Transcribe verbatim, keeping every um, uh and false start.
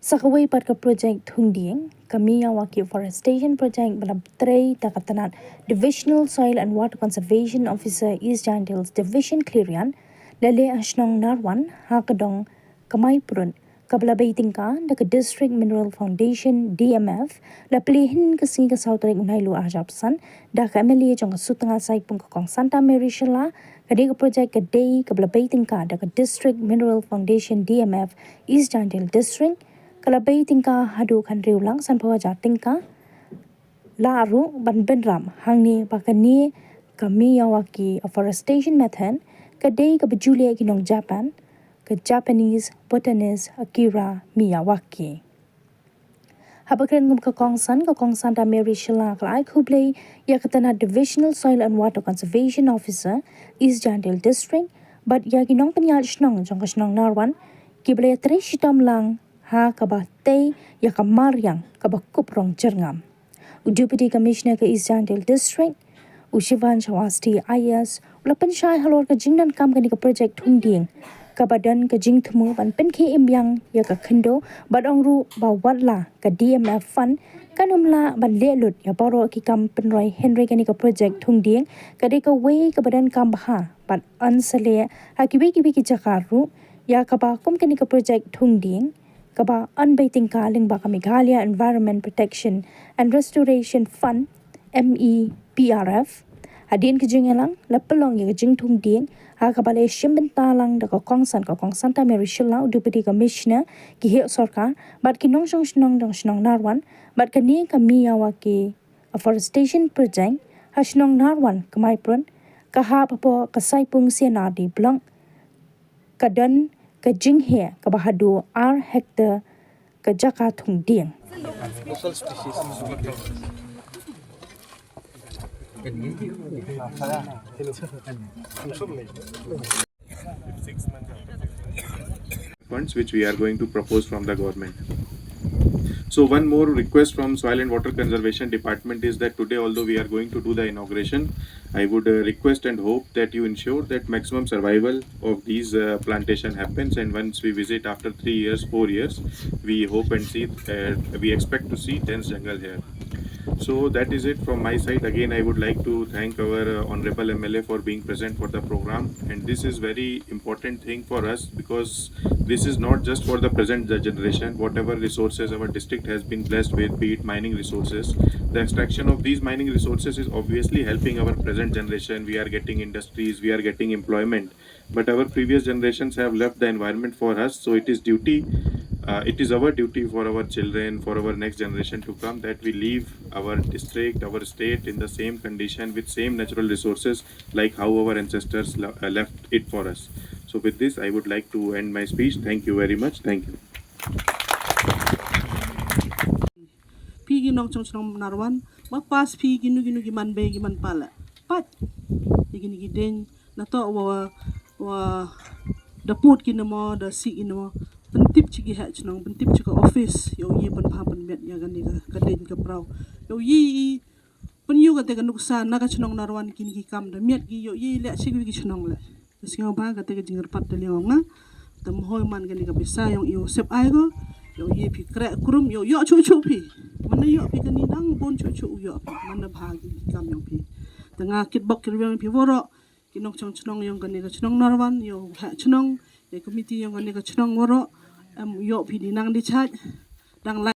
Sa kawei pat ka project thung dieng, ka Miyawaki Forestation Project ba la trei da ka tnat Divisional Soil and Water Conservation Officer, East Jaintia Hills Division, Khliehriat, la leh ha shnong Narwan, ha ka dong Kamaiprut, kaba la bei tyngka da ka District Mineral Foundation, D M F, la plie hynnin ka sngi ka saw tarik u Naiwieng ar hajar arphew san, da ka M L A jong ka Sutnga Saipung, ka Kong Santa Mary Shylla. Kane ka project ka dei kaba la bei tyngka da ka District Mineral Foundation, D M F, East Jaintia Hills District, ka la bei tyngka haduh khathynriew lak sanphew hajar tyngka. La ruh ban bynrap hangne ba kane ka Miyawaki Afforestation Method ka dei kaba ju leh ki nong Japan, ka Japanese botanist Akira Miyawaki. Haba kren kum ka kongsan, ka Kong Santa Mary Shylla ka la ai khublei ïa ka tnat Divisional Soil and Water Conservation Officer, East Jaintia Hills District, bad ïa ki nongpynïaid shnong jong ka shnong Narwan, kiba la ïatrei shitom lang ha kaba tei ïa ka mariang kaba kup rong jyrngam. U Deputy Commissioner ka East Jaintia Hills District, u Shivan Awasthi I A S, u la pynshai halor ka jingdonkam kane ka project thung dieng, kaba don ka jingthmu ban pynkhie im biang ïa ka khyndew, bad ong ruh ba watla ka D M F fund kan ym lah ban leh lut ïa baroh ki kam pynroi, hynrei kane ka project thung dieng ka dei kawei kaba donkam bha, bad yn sa leh ha kiwei kiwei ki jaka ruh. Ïa kaba kum kane ka project thung dieng, kaba yn bei tyngka lyngba ka Meghalaya Environment Protection and Restoration Fund, M E P R F. Hadien ka jingïalang, la pynlong ïa ka jingthung dieng, ha kaba la shim bynta lang da ka kongsan, ka Kong Santa Mary Shylla, u Deputy Commissioner, ki heh sorkar, bad ki nongshong shnong jong shnong Narwan, bad kane ka Miyawaki Afforestation Project ha shnong Narwan, Kamaiprut, ka hap hapoh ka Saipung C and R D Block, ka don ka jingheh kaba haduh ar hectare ka jaka thung dieng. Funds which we are going to propose from the government. So one more request from Soil and Water Conservation Department is that today, although we are going to do the inauguration, I would uh, request and hope that you ensure that maximum survival of these uh, plantation happens. And once we visit after three years, four years, we hope and see, uh, we expect to see dense jungle here. So that is it from my side. Again, I would like to thank our uh, honorable M L A for being present for the program. And this is very important thing for us because this is not just for the present generation. Whatever resources our district has been blessed with, be it mining resources, the extraction of these mining resources is obviously helping our present generation. We are getting industries, we are getting employment. But our previous generations have left the environment for us, so it is duty. Uh, it is our duty for our children, for our next generation to come, that we leave our district, our state in the same condition with same natural resources like how our ancestors le- uh, left it for us. So with this, I would like to end my speech. Thank you very much. Thank you. Phi ki nongchong chnong Narwan, ba pass phi kino kino ki man bei ki man pale. Pat. Ïa kini ki ding na to wa wa da put ki namo da si ki namo. Pyntip chi ki heh chnong, pyntip chi ka office, ïoh ïa pynpha pynbeit ïa kani ka ding ka prau. Ïoh ïa pynïoh kata ka nuksa na ka chnong Narwan kini ki kam da miat ki ïoh ïa leh chi ki chnong leh. Ka sngewbha kata ka jingkyrpad da liang nga. Te mhoi man kani ka pisa ïong ïoh sep ai ko. Ïoh ïa phi kreh krum ïoh ïoh chuh chuh phi. Mana ïoh phi kani dang bun chuh chuh ïoh phi. Mana bha ki kam ïong phi. Te nga kitbok kirwiang phi woro. Ki nongchong chnong ïong kani ka chnong Narwan ïoh ha chnong. Ïa komiti ïong kani ka chnong woro. Em ïoh phi di nang di chaj. Dang lai